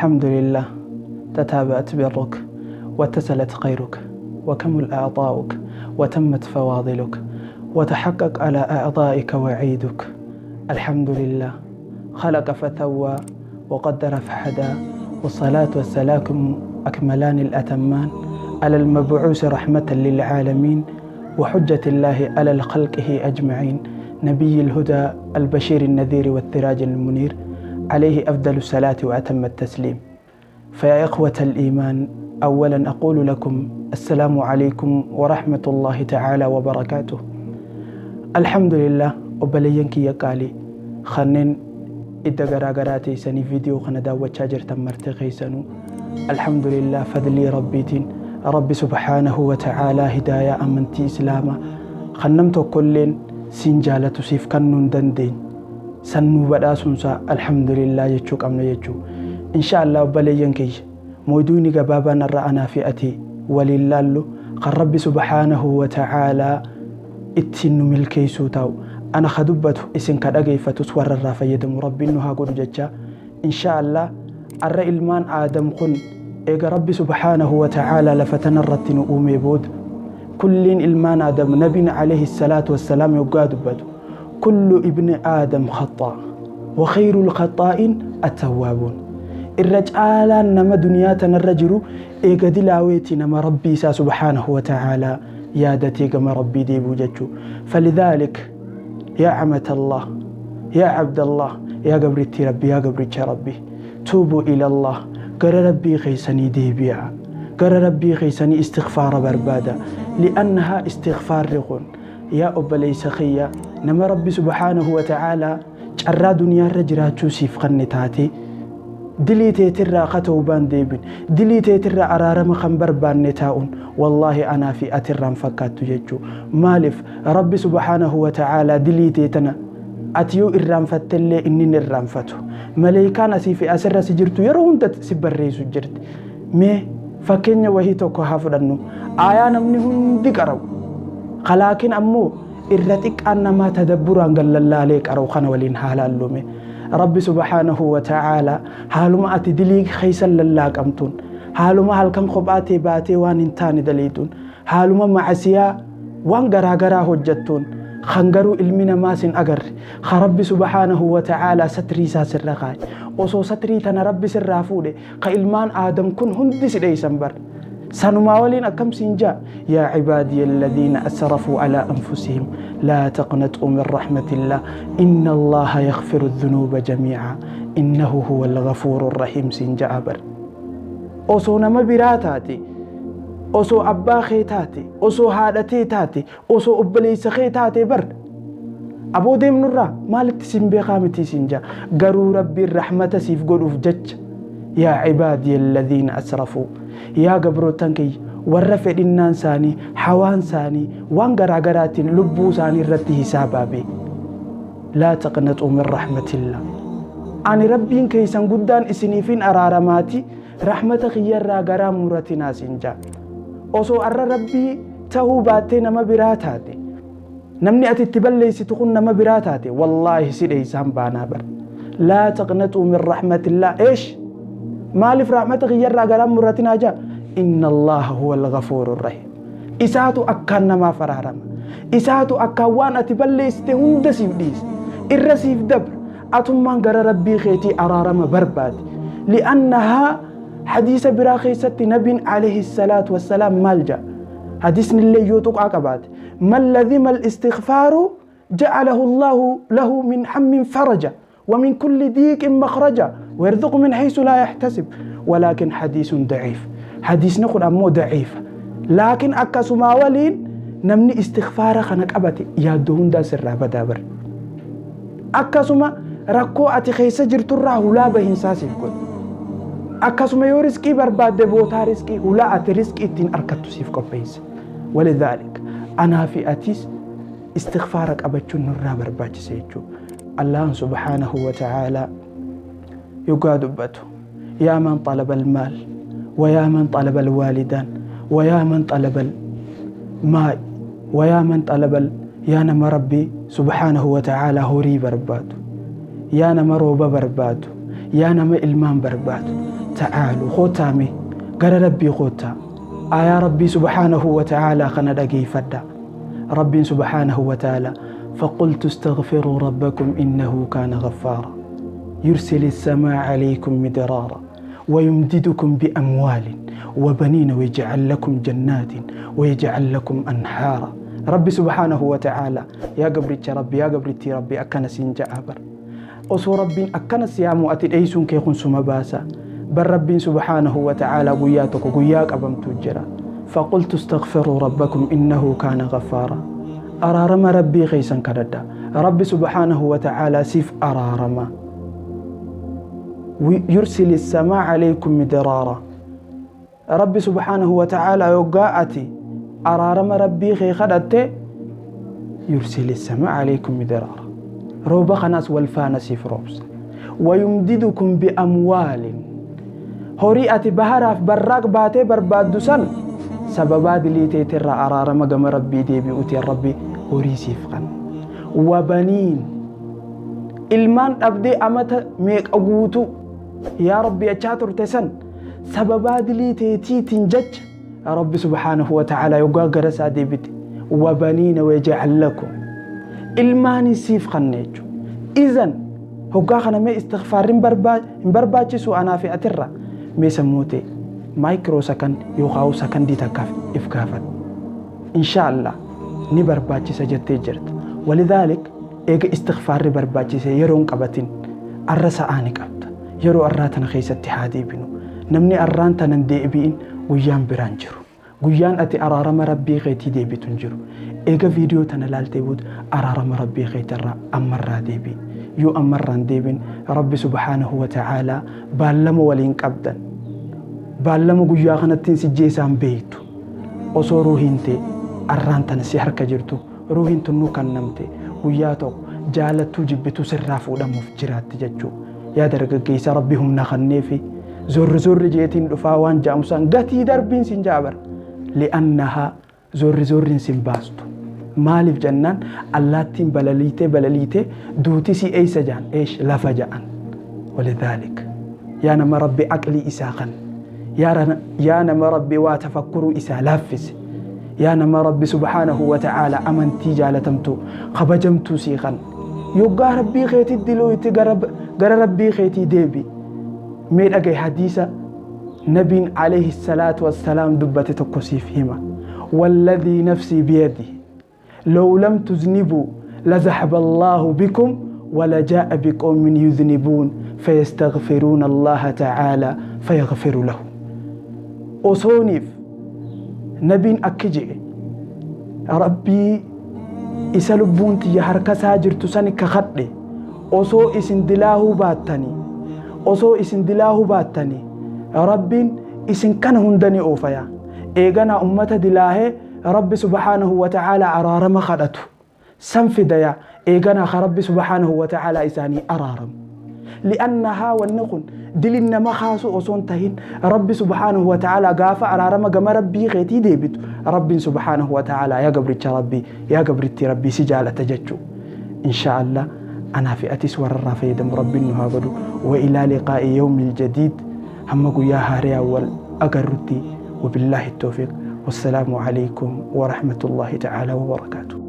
الحمد لله تتابعت برك وتسلت خيرك وكمل أعطاؤك وتمت فواضلك وتحقق على أعضائك وعيدك. الحمد لله خلق فثوى وقدر فهدى، والصلاة والسلام أكملان الأتمان على المبعوث رحمة للعالمين وحجة الله على خلقه أجمعين، نبي الهدى البشير النذير والسراج المنير، عليه أفضل الصلاة وأتم التسليم. فيا إخوة الإيمان، أولا أقول لكم السلام عليكم ورحمة الله تعالى وبركاته. الحمد لله obboleeyyan kiyya qaalii kanneen idda garaagaraa teessanii viidiyoo kana daawwachaa jirtan marti keessanuu, alhamdulillah fadlii rabbiitiin rabbi subhaanahu wa ta'aalaa hidaayaa amantii islaamaa kan nam tokkolleen siin jaalatu siif kennuu hin dandeenye sannuu badhaasuunsaa alhamdulillah jechuu qabna jechuu. Insha Allah obboleeyyan kiyya, mooduuni gabaabaan irra anaa fi ati waliin laallu kan rabbi subhaanahu wa ta'aalaa ittiin nu milkeessuu ta'u, ana ka dubbatu isin ka dhageeffatus warra irraa fayyadamu rabbiin nu haa godhu jecha. Insha Allah arra ilmaan aadam kun eega rabbi subhaanahu wa ta'aalaa lafa tanarratti nu uumee booda kulliin ilmaan aadam, nabiin alayhi salaatu wassalaam yoggaa dubbatu kullu ibni aadam khaxaa wa khayru lkhaxaa'iin attawwaabuun, irra caalaan nama duniyaa tanarra jiru eega dilaaweeti nama rabbii isaa subhaanahu wa ta'aalaa yaadatee gama rabbii deebi'u jechuu. Falidhaalik يا عمة الله، يا عبد الله، يا قبرتي ربي، يا قبرتي ربي، توبوا إلى الله. قال ربي غيسني ديبيع، قال ربي غيسني استغفار بربادة، لأنها استغفار رغون. يا أبا ليس خيا نما ربي سبحانه وتعالى جرى دنيا الرجرة توسيف قنتاتي دليتي ترى قتوبان ديبن، دليتي ترى أرارم خنبر بان نتاون، والله أنا في أترى فكات تججو مالف ربي سبحانه وتعالى دليتي تنا أتيو إرام فتلي إني نرام فتو ملائكان أسي في أسر سجرتو يرون تسبر ريسو جرت مي فكين وهي توكو هافدنو آيا نمني هندي قرو، خلاكن أمو إرتك أنما تدبران قال الله عليك أرو خنا ولين حالالومي ربي سبحانه وتعالى حالما أتي دليك خيسا للاك أمتون، حالما هالكن خباتي باتي وان انتاني دليتون، حالما معسيا وان غرا غرا هجتون خنقرو علمنا ما سن أقر خربي سبحانه وتعالى ستري ساسر رقاي وصو ستري تنا ربي سر رافودي خإلمان آدم كن هندي سدي سنبر سنما ولين أكم سنجا. يا عبادي الذين أسرفوا على أنفسهم لا تقنطوا من رحمة الله إن الله يغفر الذنوب جميعا إنه هو الغفور الرحيم. سنجا بر أصو نما براتاتي، أصو أبا خيتاتي، أصو هادتي تاتي، أصو أبليس خيتاتي بر أبو ديم نرى مالك تسنبي خامتي سنجا قروا ربي الرحمة سيف قلوف جج. يا عبادي الذين أسرفوا، يا قبروتان كي ورفع إنان ساني حوان ساني وان غراغرات لبو ساني رته سابابي لا تقنطوا من رحمة الله. أنا ربي كيسان قدان إسنيفين أرارماتي رحمة خير غرا مرتنا سنجا أصو أر ربي تهوباتي نما براتاتي نمني أتتبلي ستكون نما براتاتي والله سيدي سامبانا بر لا تقنطوا من رحمة الله. إيش مالف رحمة غير غرام مرتنا جا إن الله هو الغفور الرحيم. إساتو أكان ما فرارم، إساتو أكوان أتبلي استهند سيفديس الرسيف دبر أتمان غر ربي خيتي أرارم برباد، لأنها حديث براخيسة نبي عليه الصلاة والسلام مالجا حديث اللي يوتوك عقبات ما الذي ما الاستغفار جعله الله له من هم فرجا ومن كل ضيق مخرجا ويرزق من حيث لا يحتسب. ولكن حديث ضعيف، حديث نقول أمو ضعيف، لكن أكسما ولين نمني استغفار خنك أبتي يا دون دا سر بدابر أكسما ركو أتي خيس جرت الراه لا بهن ساسف كل أكسما يورسكي برباد بوتا رزقي ولا أتي رزقي تين أركتو سيف كوبيس. ولذلك أنا في أتيس استغفارك أبتشو نرى برباد سيجو. الله سبحانه وتعالى يقاد بته يا من طلب المال ويا من طلب الوالدان ويا من طلب الماء ويا من طلب يا نما ربي سبحانه وتعالى هوري برباته، يا نما روبا برباته، يا نما إلمان برباته. Ta'aalu, koottaa mee gara Rabbii koottaa. Aayaa Rabbii subhaanahu wa ta'aalaa kana dhageeffadhaa. Rabbiin subhaanahu wa ta'aalaa faqultu istaghfiruu rabbakum innahu kaana ghaffaara yursili samaa alaykum midraara ويمددكم بأموال وبنين ويجعل لكم جنات ويجعل لكم أنهارا. ربي سبحانه وتعالى يا قبرتي ربي يا قبرتي ربي أكن سين جابر osoo Rabbiin akkana siyaamu ati dheeysuun kee kun suma baasa. Bar Rabbiin subhaanahu wa ta'aalaa guyyaa tokko guyyaa qabamtu jira. Faqultu istaghfiruu rabbakum innahu kaana ghaffaara. Araarama Rabbii keessan kadhadha. Rabbi subhaanahu wa ta'aalaa siif araarama. Yursili samaa alaykum midraara. Rabbi subhaanahu wa ta'aalaa yoggaa ati araarama Rabbii kee kadhatte yursili samaa alaykum midraara. Rooba kanaas wal faana siif roobsa. Wayumdidukum biamwaalin. Horii ati baharaaf barraaq baatee barbaaddu san sababaa dilii teetirraa araarama gama Rabbii deebi'uutiin Rabbi horii siif kanna. Wabaniin. Ilmaan dhabdee amata meeqa guutuu yaa Rabbi jechaa turte san sababaa dilii teetiitiin jecha Rabbi subhaanahu wa ta'aalaa yoggaa gara isaa deebite wabaniina wayaj'al lakum. Ilmaanii siif kanna jechuudha. Izan hoggaa kana mee istighfaarri hin barbaachisu anaa fi atirra mee sammuu ta'e maayikiroo sakan yookaan sakandii takkaaf if gaafadhu. Insha Allah ni barbaachisa jettee jirta. Walidhaalik eega istighfaarri barbaachise yeroo hin qabatin arra sa'aa ni qabda. Yeroo arraa tana keessatti haa deebinu. Namni arraan tana hin deebi'in guyyaan biraan jiru. Guyyaan ati araarama Rabbii keetii deebitu hin jiru. Eega viidiyoo tana laaltee booda araarama Rabbii keetirraa ammarraa deebi'i. Yoo ammarraa hin deebin Rabbi subhaanahu wa ta'aalaa baallama waliin qabdan. Baallama guyyaa kanattiin si jeesaan beektu. Osoo ruuhiin tee arraan tana si harka jirtu ruuhiin tunnuu kan namte guyyaa tokko jaalattuu jibbituu sirraa fuudhamuuf jiraatti jechuu. Yaa dargaggeessa Rabbi humna kanneefi zorri zorri jeetiin dhufaa waan ja'amsaan gatii darbiin sin ja'a bara. Li'annahaa zorri zorriin sin baastu. Maaliif jennaan allaattiin balaliitee balaliitee duuti si eeysa ja'an eesh lafa ja'an. Walidhaalik yaa nama Rabbi aqlii isaa kan yaa nama Rabbi waa tafakkuruu isaa laaffise. Yaa nama Rabbi subhaanahu wa ta'aala amantii jaalatamtuu kabajamtuu sii kan yoggaa Rabbii keetii dilooyti gara Rabbii keetii deebi. Mee dhagaye hadiisa Nabiin alayhi salaatu wassalaam dubbate tokko siif hima. Walladhii nafsii biyadihi law lam tuznibuu lazahaba Allaahu bikum walajaa'a biqawmin yuznibuun fayastaghfiruuna Allaaha ta'aalaa fayaghfiru lahum. Osooniif Nabiin akki je'e Rabbii isa lubbuun tiyya harka isaa jirtu sani kakadhe osoo isin dilaahuu baattanii osoo isin dilaahuu baattanii Rabbiin isin kana hunda ni oofaya. Eeganaa ummata dilaahee Rabbi subhaanahu wa ta'aalaa araarama kadhatu san fidaya. Eeganaa ka Rabbi subhaanahu wa ta'aalaa isaanii araaramu. Li'annahaa wanni kun dilin nama kaasu osoo hin tahin Rabbi subhaanahu wa ta'aalaa gaafa araarama gama Rabbii keetii deebitu Rabbiin subhaanahu wa ta'aalaa yaa gabricha Rabbii yaa gabrittii Rabbii si jaalata jechuu. Insha Allah anaa fi atis warra irraa fayyadamu Rabbiin nu haa godhu. Wa ilaa liqaa'i yawmil jadiid hamma guyyaa haariyaa wal agarrutti wabillaahi tawfiiq wassalaamu alaykum wa rahmatullaahi ta'aalaa wa barakaatuh.